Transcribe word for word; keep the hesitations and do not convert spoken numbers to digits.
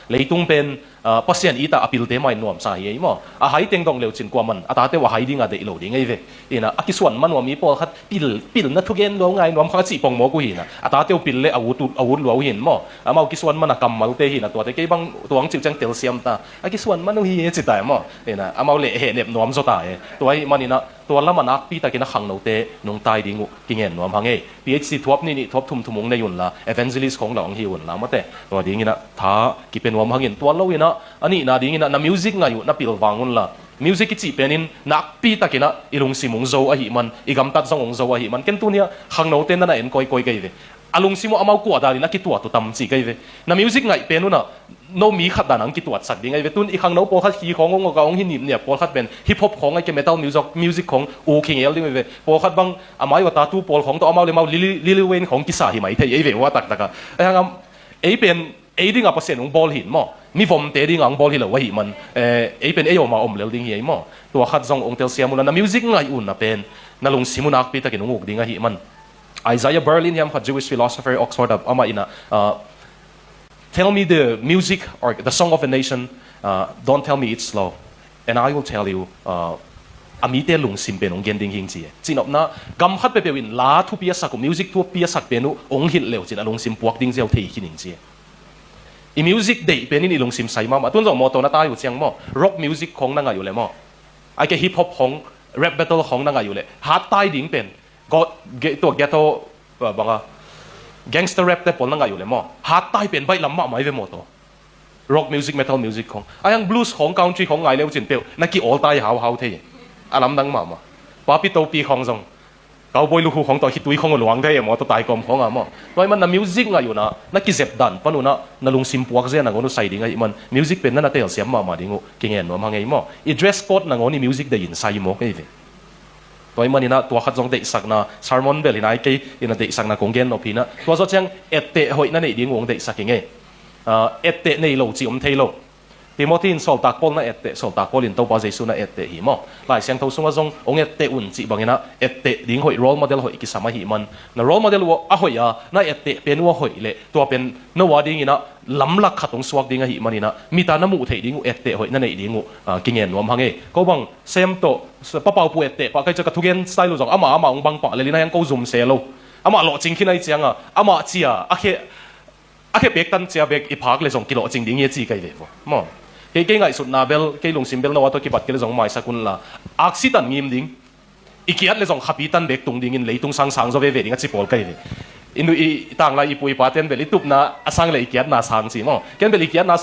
Leitung pen, ah, Pasian it a a pilte mah in nuamsa hi ei maw. A hai teng dong leucin kuaman a tate uh a hai ding a deih lo ding ei ve. Ina, a kisuan man uh a mi pawlkhat pil, pilna thugen lo ngai nuam kha a cih pongmawk uh hi ina. A tate uh pil le a ut, a ut lua uh hin maw. Amau kisuan man a kammalte hi ina, tuate kei bang tuang cih uh ciang telsiam ta. A kisuan man uh hi e ci ta e maw. Ina, amau le hehnep nuam zaw ta e. Tua ahih man ina, tua lam a nakpi takin a khangnote nungta ding uh kingen nuam hang ei. P H D thuap nih nih thuap thum thum ung nei unla, evangelist khong la ung hi unla mate. Tua ding ina tha kipia nuam hangin, tua lo ina, a nihna ding ina na music ngaih uh na pilvang unla. Music i cih pen in nakpi takin a i lungsim ung zo ahih man, i gamtat zong ung zo ahih man. Ken tuni a khangnote na na en kawikawi kei ve. A lungsim uh amau kua danin a kituat uh tam ci kei ve. Na music ngaih pen un a no mi khat dan a hong kituatsak ding ahi ve. Tun i khangno pawlkhat hi khawng hong awk a hong hi nipniap pawlkhat pen hip hop khawng ahi kei metal music, music khawng uk hi ngel ding ahi ve. Pawlkhat bang a mai uh a tattoo pawl khawng tawh amau le mau Lil, Lil Wayne khawng kisa hi mai thei ahi ve ua taktak a. Ahi hang a ei pen ei ding a Pasian hong bawl hi in maw. Mi vomte ding a hong bawl hi lo ahih man, eh, ei pen ei om a om lel ding hi ei maw. Tua khat zong hong telsiam unla, na music ngaih un na pen na lungsim uh nakpi takin hong uk ding ahih man. Isaiah Berlin hiam khat, Jewish philosopher, Oxford a, amah ina, ah, "Tell me the music or the song of a nation, uh, don't tell me its law, and I will tell you," uh, a mite lungsim pen hong gen ding hi ing ci e. Cihnopna, gam khat peuhpeuh in la thupi a sak uh, music thupi a sak pen uh hong hilh leucin a lungsim puak ding ziau thei khin ing ci e. I music deih pen in i lungsim sai mahmah. Tun zong mawtaw na tai uh ciang maw, rock music khawng na ngaih uh le maw, ahi kei hip hop khawng, rap battle khawng na ngaih uh le, hat tai ding pen, go-, ge-, tua ghetto, uh, banga, gangster rap te pawl na ngaih uh le maw, hat tai pen baih lam mahmah ahi ve mawtaw. Rock music, metal music khawng. Ahi hang blues khawng, country khawng ngai leucin peuh na ki-awl tai hauhau thei. A lamdang mahmah. Papi topi khawng zong, cowboy lukhu khawng tawh khitui khawng uh luang thei e maw, tawh taikawm khawng a maw. Tua ahih man na music ngaih un a, na kizep dan pan un a, na lungsim puak zia nangawn uh sai ding ahih man, music pen na na telsiam mahmah ding uh kingen nuam hang ei maw. I dress code nangawn i music deih in sai mawk ei ve. Tua ahih man ina tua khat zong deihsakna, sermon bel hi nai kei ina deihsakna kong gen nop hi ina. Tua zawh ciang etteh hoih na neih ding uh hong deihsak ing ei. Ah, etteh nei lo ci om thei lo. Timothy in sawltak Paul na etteh, sawltak Paul in Topa Jesu na etteh hi maw. Lai Siangtho sungah zong hong etteh un cih bang ina etteh ding hoih, role model hoih kisam ahih man. Na role model uh a hoih a, na etteh pen uh a hoih leh tua pen no a ding ina lamlak khat hong suak ding ahih man ina, mit a na muh theih ding uh etteh hoih na neih ding uh, ah, kingen nuam hang ei. Ko bang Sem tawh, Pa Paupu etteh pah kei ciang ka thugen style uh zong amah amah hong bang pah lel ina, hiang ko zum se lo. Amah lawhcing khin ahih ciang a, amah cia a khe, a khe pek tan cia bek i phak le zong kilawhcing ding hi a ci kei ve vua maw. Kei, kei ngaihsutna bel, kei lungsim bel no a tawh kipat kei le zong maisak unla, aksi tan ngim ding, i kiat le zong khapi tan bek tung dingin leitung sang sang zaw veve ding a ci pawl kei ve. I nu i tanglai i pu i pa ten bel i tupna a sang le i kiatna sang ci maw. Ken bel i kiatna